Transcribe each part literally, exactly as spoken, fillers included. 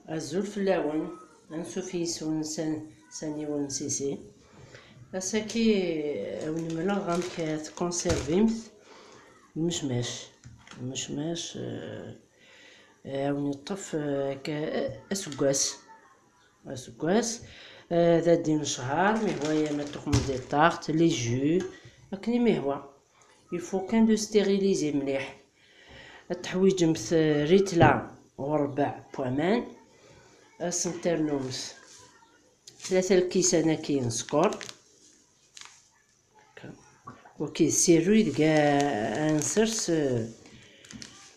Azul fell-awen, ansuf yis-wen s aniwel n Sisi. Ass-agi, ad wen-mleɣ amek ad tkonservimt lmecmac. Lmecmac, eh, ad wen-yeṭṭef, eh, akka, eh, aseggas. Aseggas, eh, ad d-inin cchar, mi hwayen ad tuxmem des tartes, les jus, akken i mi hwa. Il faut kan de stériliser mliḥ. Ad teḥwiǧemt, eh, rritla u rbeɛ n waman. Ad sen-ternumt tlata lkisan-agi n sskeṛ. Wagi d sirru ideg a, a nsers, eh,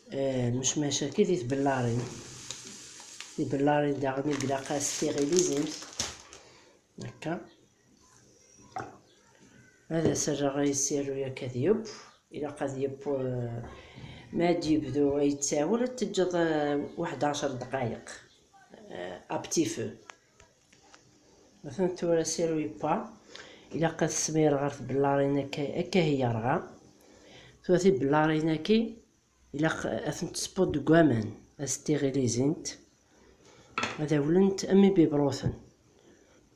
eh, lmecmac-agi di tbellarin. Tibellarin daɣen i ilaq ad stérilizimt. Akka. Ad as-rreɣ i sirru-agi ad yeww. Ilaq ad yeww, eh, ma ad yebdu ad yettawel, ad teǧǧeḍ, eh, waḥed ɛecr ddqayeq, eh, à petit feu. Atan tura sirru yewwa. Ilaq ad t-tesmireḍ ɣer tbellarin akka, akka i yerɣa. Tura tibellarin-agi, ilaq ad tent-tespuḍ deg waman, ad stérilizimt, ad awlent am ibibruten.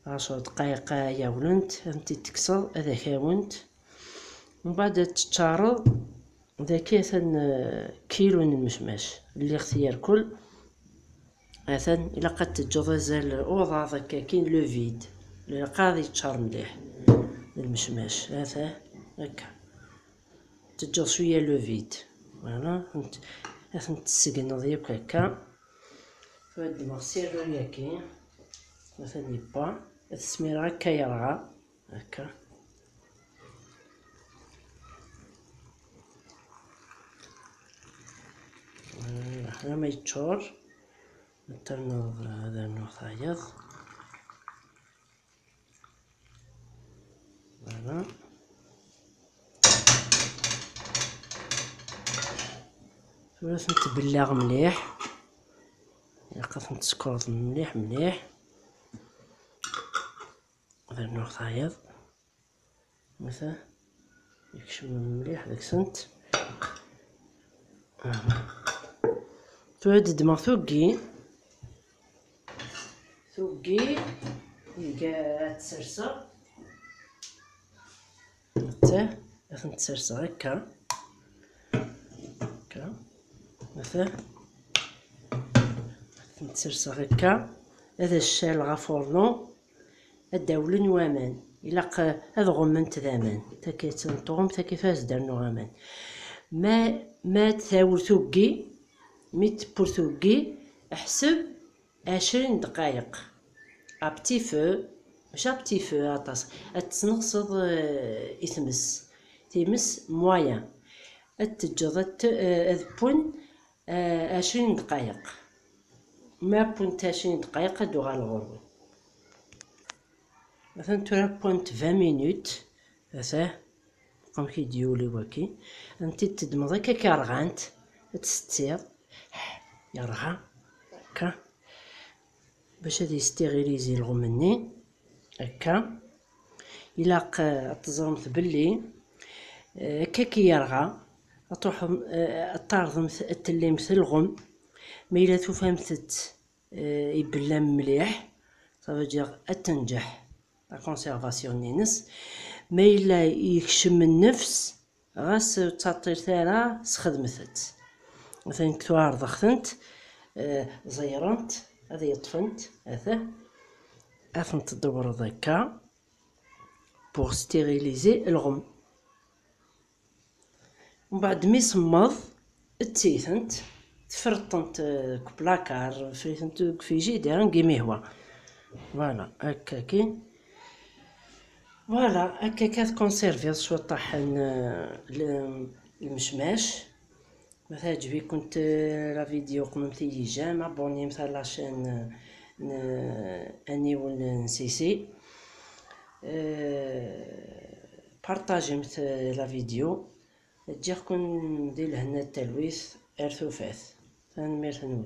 Ɛecr ddqayeq ad awlent, ad tent-id-tekkseḍ, ad ak-awent. Mbeɛd ad teččareḍ, dagi atan, eh, kilu n lmecmac. Lliɣ-t yerkul, atan ilaq ad teǧǧeḍ azal uḍaḍ akka, kin le vide. Ilaq ad yeččar mliḥ d lmecmac. Ata, akka. Teǧǧeḍ cwiya le vide. Voilà. Ad tent-, ad tent-tessegneḍ yakk akka. Tura ddmeɣ sirru-agi. Atan yewwa. Ad t-smireɣ akka yerɣa. Akka. Voilà, alamma yeččur. Ad ternuḍ, ad rnuɣ tayeḍ. Voilà. Tura ad tent-tbellaɣ mliḥ. Ilaq ad tent-tsekreḍ mliḥ, mliḥ. Ad rnuɣ tayeḍ. Mata yekcem mliḥ deg-sent. Tura ad d-ddmeɣ tuggi. Tuggi, iga ad tt-serseɣ. Mata ad tent-serseɣ akka. Akka. Mata ad tent-serseɣ akka. Ad as-cɛleɣ afurnu. Ad d-awlen waman. Ilaq, eh, ad ɣumment d aman. Takayt n tɣum, takayt ad s-d-rnuɣ aman. Ma, ma tawel tuggi, mi tewwel tuggi, ḥseb ɛecrin ddqayeq. À petit feu, mačči à petit feu aṭas. Ad tesneɣseḍ, eh, i tmes. Times moyen. Ad teǧǧeḍ ad t-, eh, ad wwen, eh, ɛecrin ddqayeq. Ma wwent ɛecrin ddqayeq ad d-uɣaleɣ ɣur-wen. Atan tura wwent vingt minutes. Ata, amek i d-yuli waki. Ad tent-id-teddmeḍ akka, akka rɣant. Ad tessettiḍ. Yerɣa. Akka. Bac ad yestérilizi lɣem-nni. Akka. Ilaq, eh, ad teẓremt belli, eh, akka i yerɣa, ad truḥem, eh, ad tarḍemt, ad tellimt lɣem. Ma yella tufamt-t, eh, ibellam mliḥ, ça veut dire ad tenǧeḥ la conservation-ines. Ma yella yekcem nnefs, ɣas ur ttaṭṭilet ara, sxedmet-tt. Atan tura ɛerḍeɣ-tent, eh, ẓeyrent, ad yeṭṭfent, ata, ad tent-tdewreḍ akka, pour stériliser lɣem. Mbeɛd mi semmeḍ, tt-itent, tferṭent, eh, deg uplakar, fritent deg frigidaire, deg imi yehwa. Voilà, akka kan. Voilà, akka kan tkonserviḍ cwiṭaḥ n, eh, l-, lmecmac. Ma teɛǧeb-ikent, eh, la vidéo, qmemt-iyi j'aime, abonnimt à la chaîne, eh, n, eh, Aniwel n Sisi. Eh, partagimt, eh, la vidéo. Ǧǧiɣ-ken di lehna d talwit ar tufat. Tanemmirt-nwen.